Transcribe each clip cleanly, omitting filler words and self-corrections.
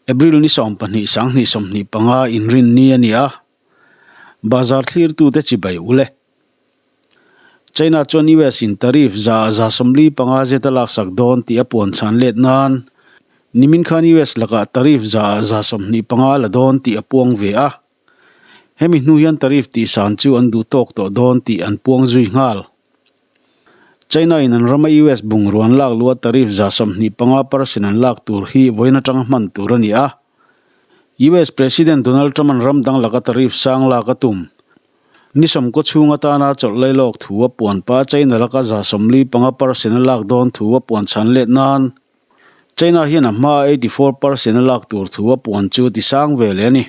April ni 12 2025 inrin ni a ni a, bazar thlirtute chibai ule. China chuan US in tariff 45% zet a laksak dawn tih a puan chhan let nan nimin khan US lakah tariff 25% la dawn tih a puang ve a. Hemi hnu hian tariff tihsan chu an duh tawk tawh dawn tih an puang zui nghal. China in an rama US bungrua an lak luh a tariff 25% an lak tur hi vawiin atanga hman tur a ni a. US President Donald Trump an ram dang laka tariff sang lak a tum. Ni sawmkaw chhung atana chawlh lai lawk thu a puan pa China laka 45% a lak dawn thu a puan chhan let nan China hian a hmaa 84% a lak tur thu a puan chu ti sang ve leh a ni.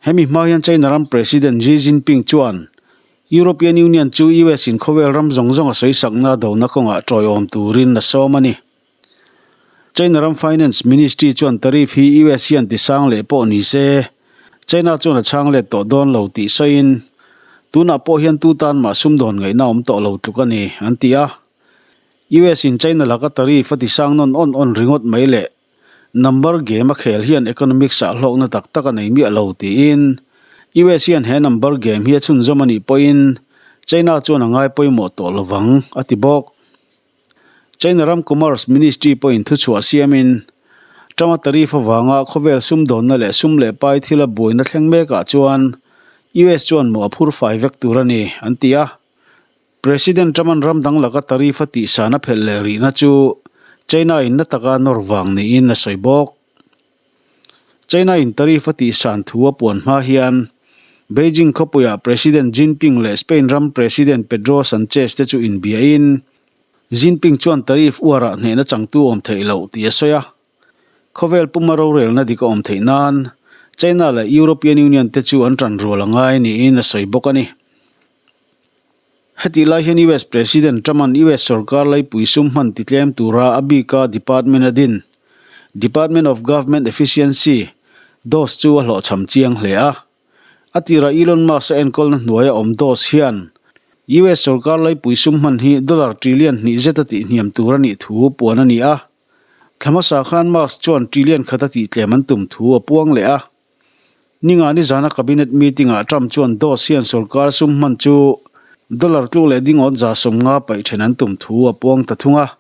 Hemi hma hian China ram President Xi Jinping chuan European Union chu US in khawvel ram zawng zawng a sawisakna dona kawngah tawiawm turin a sawm a ni. China ram Finance Ministry chuan tariff hi US hian ti sang leh pawh ni se, China chuan a chhang let tawh dawn lo tih sawiin, tunah pawh hian tu tan mah sumdawn ngaihna awm tawh lo tluk a ni, an ti a. US in China laka tariff a ti sang nawn awn awn ringawt mai leh Number game a khel hian economics ah hlawkna tak tak a nei miah lo tiin US hian he number game hi a chhunzawm a nih pawhin China chuan a ngai pawimawh tawh lovang a ti bawk. China ram Commerce Ministry pawhin thuchhuah siamin Trump-a tariff avanga khawvel sumdawnna leh sum leh pai thila buaina thleng mekah chuan US chuan mawh a phur fai vek tur a ni an ti a. President Trump-a'n ram dang laka tariff a tihsan a phelh leh rihna chu China-in na taka nawr vang niin a sawi bawk. China-in tariff a tihsan thu a puan hma hian Beijing khawpuiah President Jinping leh Spain ram President Pedro Sanchez te chu inbiain Jinping chuan tariff uarah hnehna changtu awm theih loh tih a sawi a. Khawvel puma rorelna dik a awm theih nan China leh European Union te chu an tan rual a ngai niin a sawi bawk a ni. Hetih lai hian US President Trump-a'n US sorkar laipui sum hman titlem tura a bika department a din, Department of Government Efficiency, DOGE chu a hlawhchham chiang hle a. A tirah Elon Musk-a enkawlna hnuaia awm DOGE hian US sorkar laipui sum hman hi dollar trillion hnih zeta tihhniam tur a nih thu puan a ni a. Thla hmasa khan Musk chuan trillion khata tihtlem an tum thu a puang leh a. Ninga nizana Cabinet meeting-ah Trump chuan DOGE hian sorkar sum hman chu dollar tluk leh dingawt 50 paih then an tum thu a puang ta thung a.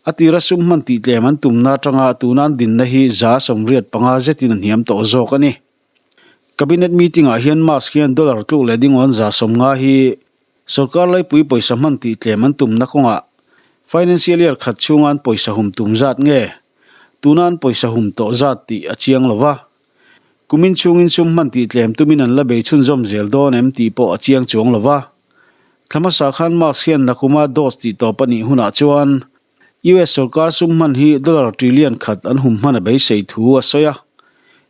A tira sum hman tihtlem an tumna atanga tuna an dinna hi 85% zetin a hniam tawh zawk a ni. Cabinet meeting-ah hian Musk hian dollar tluk leh dingawt 50 hi sorkar laipui pawisa hman tihtlem an tumna kawngah financial year khat chhunga an pawisa hum tum zat nge Tuna an pawisa hum tawh zat tih a chiang lo va, kumin chhungin sum hman tih tlem tumin an la bei chhunzawm zel dawn em tih pawh a chiang chuang lo va. Thla hmasa khan Musk hian nakuma DOGE tih tawp a nih hunah chuan US sorkar sum hman hi dollar trillion khat an hum hman a beisei thu a sawi a.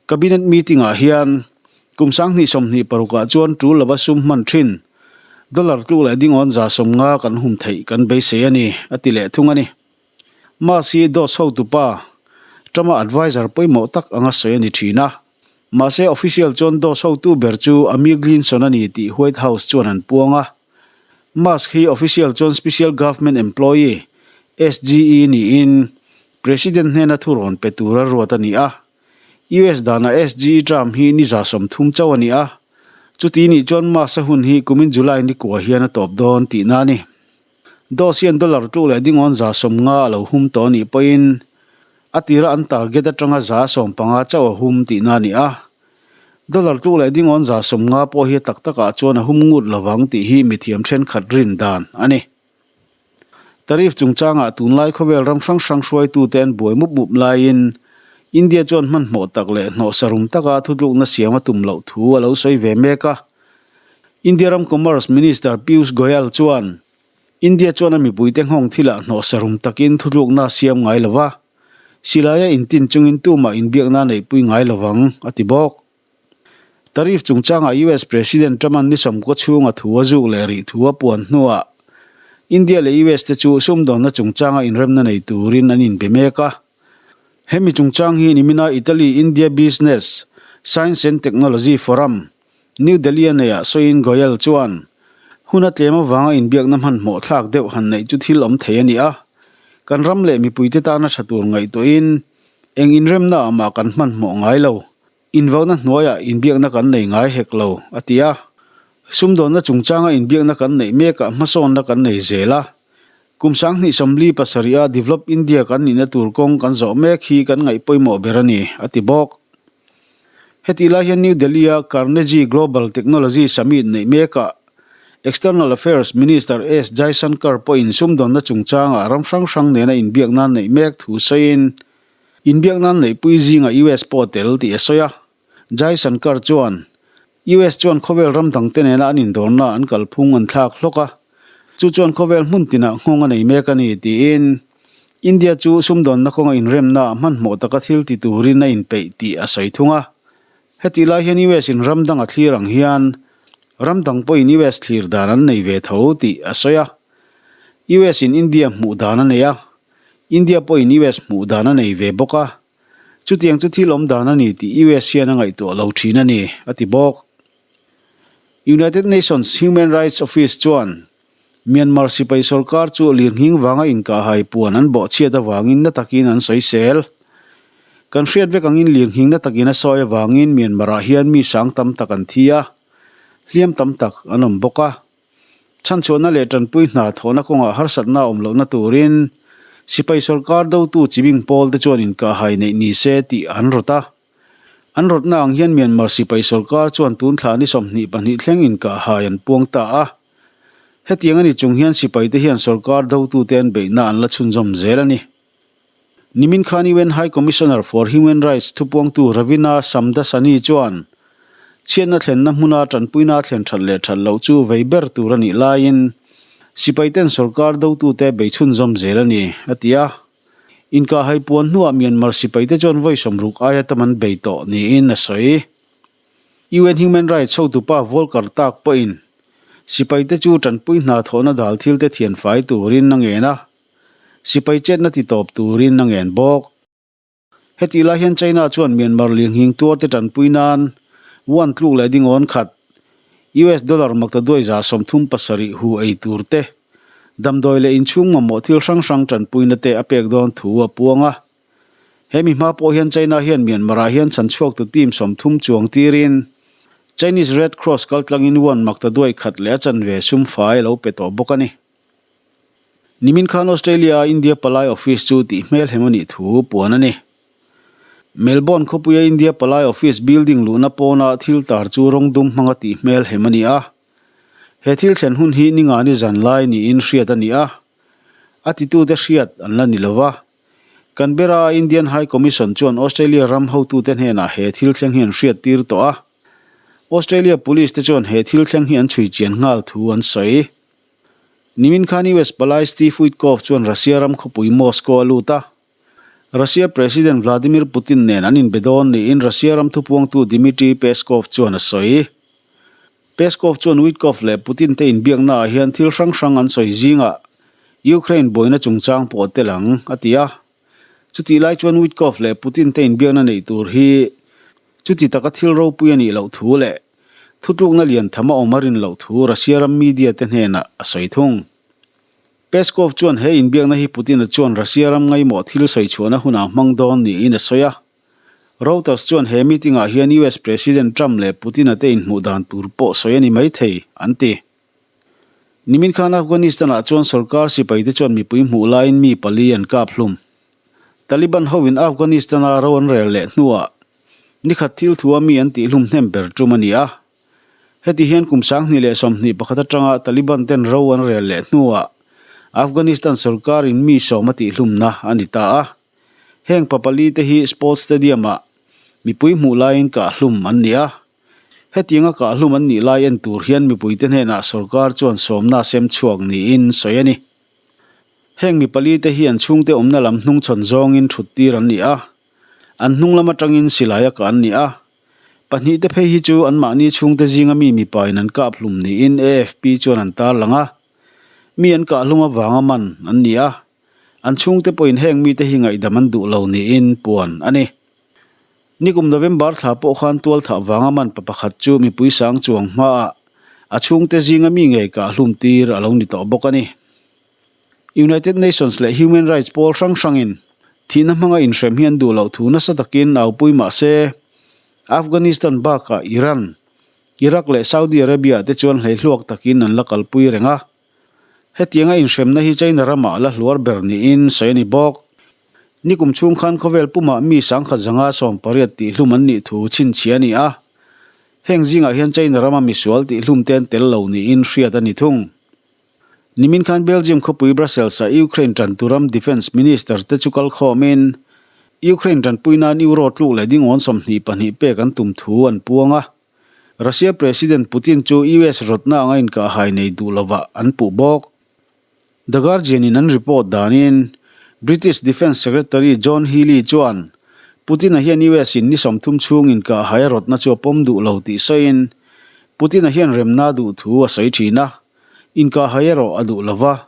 Cabinet meeting ah hian kum 2026 ah chuan tul lova sum hman thin dollar tluk leh dingawn 50 kan hum theih kan beisei a ni, a ti leh thung a ni. Musk hi DOGE hotupa, Trump-a adviser pawimawh tak anga sawi a ni thin a. Mahse, official chuan DOGE hotu ber chu Amy Glinson a ni tih White House chuan an puang a. Musk hi official chuan Special Government Employee, SGE, niin President hnena thurawn pe tura ruat a ni a. US danah SGE term hi ni 30 chauh a ni a. Chuti nih chuan Musk-a hun hi kumin July ni kua hian a tawp dawn tihna a ni. DOGE hian dollar tluk leh dingawn 50 a lo hum tawh a nih pawhin a tira an target atanga 15 chauh a hum tihna a ni a. Dollar tluk leh dingawn 50 pawh hi a tak takah chuan a hum ngut lovang tih hi mithiam thenkhat rin dan a ni. Tariff chungchangah tunlai khawvel ram hrang hrang hruaitute an buai mup mup laiin India chuan hmanhmawh tak leh hnawhsarum taka thutlukna siam a tum loh thu a lo sawi ve mek a. India ram Commerce Minister Piyush Goyal chuan India chuan a mipuite nghawng thilah hnawhsarum takin thutlukna a siam ngai lo va, silaia intin chungin tumah inbiakna a neihpui ngai lo vang, a ti bawk. Tariff chungchangah US President Trump-a'n ni sawmkaw chhunga thu a zuk leh rih thu a puan hnuah India leh US te chu sumdawnna chungchanga inremna nei turin an inbe mek a. Hemi chungchang hi nimina Italy-India Business, Science and Technology Forum, New Delhi a neiah sawiin Goyal chuan, Hun a tlem avanga inbiakna hmanhmawh thlak deuh han neih chu thil awm thei a ni a. Kan ram leh mipuite tana tha tur ngaihtuahin Eng inremnaah mah kan hmanhmawh ngai lo. Invauna hnuaiah inbiakna kan nei ngai hek lo, a ti a. Sumdawnna chungchanga inbiakna kan neih mekah hmasawnna kan nei zel a. Kum 2047 a Develop India kan nihna tur kawng kan zawh mek hi kan ngaih pawimawh ber a ni, a ti bawk. Hetih lai hian New Delhi-a Carnegie Global Technology Summit neih mekah External Affairs Minister S Jaishankar pawhin sumdawnna chungchangah ram hrang hrang nena inbiakna neih mek thu sawiin inbiakna neihpui zingah US pawh a tel tih a sawi a. Jaishankar chuan, US chuan khawvel ram dangte nena an indawrna an kalphung an thlak hlawk a, chu chuan khawvel hmun tinah nghawng a nei mek a ni, tiin India chu sumdawnna kawnga inremna hmanhmawh taka thil ti turin a inpeih tih a sawi thung a. Hetih lai hian US in ram dang a thlir ang hian ram dang pawhin US thlir dan an nei ve tho tih a sawi a. US in India hmuh dan a nei a, India pawhin US hmuh dan a nei ve bawk a. Chutiang chu thil awm dan a ni tih US hian a ngaihtuah lo thin a ni, a ti bawk. United Nations Human Rights Office chuan Myanmar sipai sorkar chu lirnghing vanga inkahhai puan an bawhchhiat avangin na takin an sawisel. Kan hriat vek angin lirnghing na takin a sawi avangin Myanmar-ah hian mi sang tam tak an thi a, hliam tam tak an awm bawk a. Chhanchhuahna leh tanpui hna thawhna kawngah harsatna a awm lohna turin sipai sorkar dotu chibing pawl te chuan inkahhai neih ni se tih an rawt a. An rawtna ang hian Myanmar sipai sorkar chuan tun thla ni 22 thleng inkahhai an puang ta a. Hetiang a ni chung hian sipai te hian sorkar dotute an beihna an la chhunzawm zel a ni. Nimin khan UN High Commissioner for Human Rights thupuangtu Ravina Shamdasani chuan chhiatna thlenna hmuna tanpuina thlen that leh that loh chu vei ber tur a nih laiin sipaiten sorkar dotute bei chhunzawm zel a ni, a ti a. Inkahhai puan hnuah Myanmar sipaite chuan vawi sawmruk aia tam an bei tawh niin a sawi. UN Human Rights hotupa Volker Turk pawhin sipaite chu tanpui hna thawhna dal thilte thianfai turin a ngen a. Sipai chetna ti tawp turin a ngen bawk. Hetih lai hian China chuan Myanmar lirnghing tuarte tanpui nan yuan tluk leh dingawn khat, US dollar maktaduai 37 hu ei tur te, damdawi leh inchhung mamawh thil hrang hrang tanpuina te a pek dawn thu a puang a. He mi hma pawh hian China hian Myanmar-ah hian chhanchhuaktu team 30 chuang tirin Chinese Red Cross kaltlangin yuan maktaduai khat leh a chanve sum fai a lo pe tawh bawk a ni. Nimin khan Australia-a India palai office chu tih hmel hem a nih thu puan a ni. Melbourne khawpuia India palai office building luhna pawna thil tar chu rawng dum hmanga tih hmel hem a ni a. He thil thlen hun hi ningani zan lai niin hriat a ni a, a titute hriat an la ni lo va. Canberra-a Indian High Commission chuan Australia ram hotute hnenah he thil thleng hi an hriat tir tawh a. Australia Police te chuan he thil thleng hi an chhui chian nghal thu an sawi. Nimin khan US palai Steve Witkoff chuan Russia ram khawpui Moscow a lut a. Russia President Vladimir Putin nen an inbe dawn niin Russia ram thupuangtu Dmitry Peskov chuan a sawi. Peskov chuan Witkoff leh Putin te inbiaknaah hian thil hrang hrang an sawi zingah Ukraine buaina chungchang pawh a tel ang, a ti a. Chutih lai chuan Witkoff leh Putin te inbiakna neih tur hi chuti taka thil ropui a nih loh thu leh Thutlukna lian tham a awm a rin loh thu Russia ram media te hnenah a sawi thung. Peskov chuan he inbiakna hi Putin-a chuan Russia ram ngaimawh thil sawi chhuahna hunah hmang dawn niin a sawi a. Reuters chuan he meeting-ah hian US President Trump leh Putin-a te inhmuh dan tur pawh sawi a ni maithei, an ti. Nimin khan Afghanistan-ah chuan sorkar sipaite chuan mipui hmuh laiin mi pali an kap hlum. Taliban hoin Afghanistan-a ro an rel leh hnuah Nikhat thil thua mi an tihhlum hnem ber tum a ni a. Heti hian kum 2021 atanga Taliban ten ro an rel leh hnuah Afghanistan sorkarin mi sawm a tihhlumna a ni ta a. Heng pa pali te hi Sports Stadium-ah mipui hmuh laiin kahhlum an ni a. Hetianga kahhlum an nih lai en tur hian mipuite hnenah sorkar chuan sawmna sem chhuak niin sawi a ni. Heng mi pali te hi an chhungte awmna lam hnungchhawn zawngin thut tir an ni a. An hnung lam atangin silai a kah an ni a, pahnihte phei hi chu anmahni chhungte zinga mi mipain an kap hlum niin AFP chuan an tarlang a. Mi an kah hlum avanga man an ni a, an chhungte pawhin heng mite hi ngaihdam an duh lo niin puan a ni. Nikum November thla pawh khan tualthah vanga man pa pakhat chu mipui sang chuang hmaah a chhungte zinga mi ngei kah hlum tir a lo ni tawh bawk a ni. United Nations leh Human Rights pawl hrang hrangin. Thihna hmanga inhrem hi an duh loh thu nasa takin aupui mah se, Afghanistan bakah Iran, Iraq leh Saudi Arabia te chuan hleihluak takin an la kalpui reng a. Hetianga inhremna hi China ramah la hluar ber niin sawi a ni bawk. Nikum chhung khan khawvel pumah mi sangkhat zanga 18 tihhlum an nih thu chhinchhiah a ni a. Heng zingah hian China rama misual tihhlum te an tel lo niin hriat a ni thung. Nimin khan Belgium khawpui Brussels-ah Ukraine tantu ram Defence Minister te chu kal khawmin Ukraine tanpui nan Euro tluk leh dingawn 22 pek an tum thu an puang a. Russia President Putin chu US rawtna anga inkahhai nei duh lovah an puh bawk. The Guardian in an report danin British Defence Secretary John Healey chuan Putin-a hian US in ni 30 chhung inkahhai a rawtna chu a pawm duh lo tih sawiin Putin-a hian remna duh thu a sawi thin a. Inkahhai erawh a duh lo va,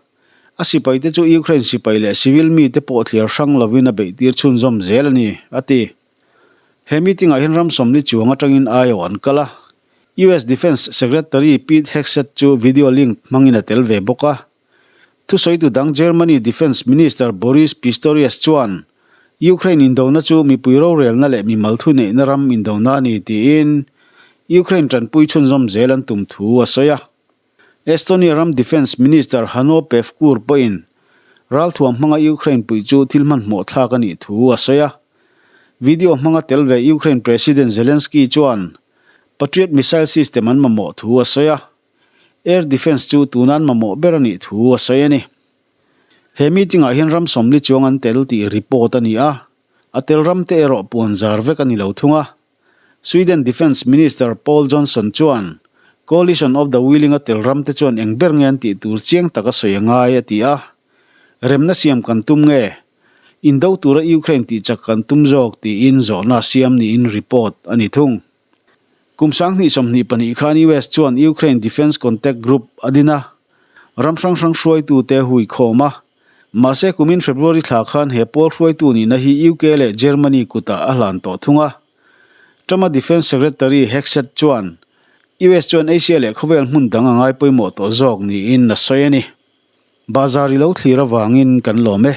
a sipaite chu Ukraine sipai leh civil mite pawh thliar hrang lovin a beihtir chhunzawm zel a ni, a ti. He meeting-ah hian ram sawmli chuang atangin aiawh an kal a, US Defence Secretary Pete Hegseth chu video link hmangin a tel ve bawk a. Thusawitu dang Germany Defence Minister Boris Pistorius chuan Ukraine indona chu mipui rorelna leh mimal thuneihna ram indona a ni tiin Ukraine tanpui chhunzawm zel an tum thu a sawi a. Estonia ram Defence Minister Hanno Pevkur pawhin ralthuam hmanga Ukraine puih chu thil hmanhmawh thlak a nih thu a sawi a. Video hmanga tel ve Ukraine President Zelensky chuan Patriot missile system an mamawh thu a sawi a. Air defence chu tuna an mamawh ber a nih thu a sawi a ni. He meeting-ah hian ram 40 chuang an tel tih report a ni a, a tel ramte erawh puan zar vek a ni lo thung a. Sweden Defence Minister Paul Johnson chuan Coalition of the Willing a tel ramte chuan eng ber nge an tih tur chiang taka sawi a ngai a ti a. Remna siam kan tum nge? Indo tura Ukraine tih chak kan tum zawk tiin zawhna siam niin report a ni thung. Kum 2022 khan US chuan Ukraine Defence Contact Group a din a, ram hrang hrang hruaitute hui khawm a. Mahse kumin February thla khan he pawl hruaitu nihna hi UK leh Germany kutah a hlan tawh thung a. Trump-a Defence Secretary Hegseth chuan US chuan Asia leh khawvel hmun dang a ngai pawimawh tawh zawk niin a sawi a ni. Bazar i lo thlir avangin kan lawm e.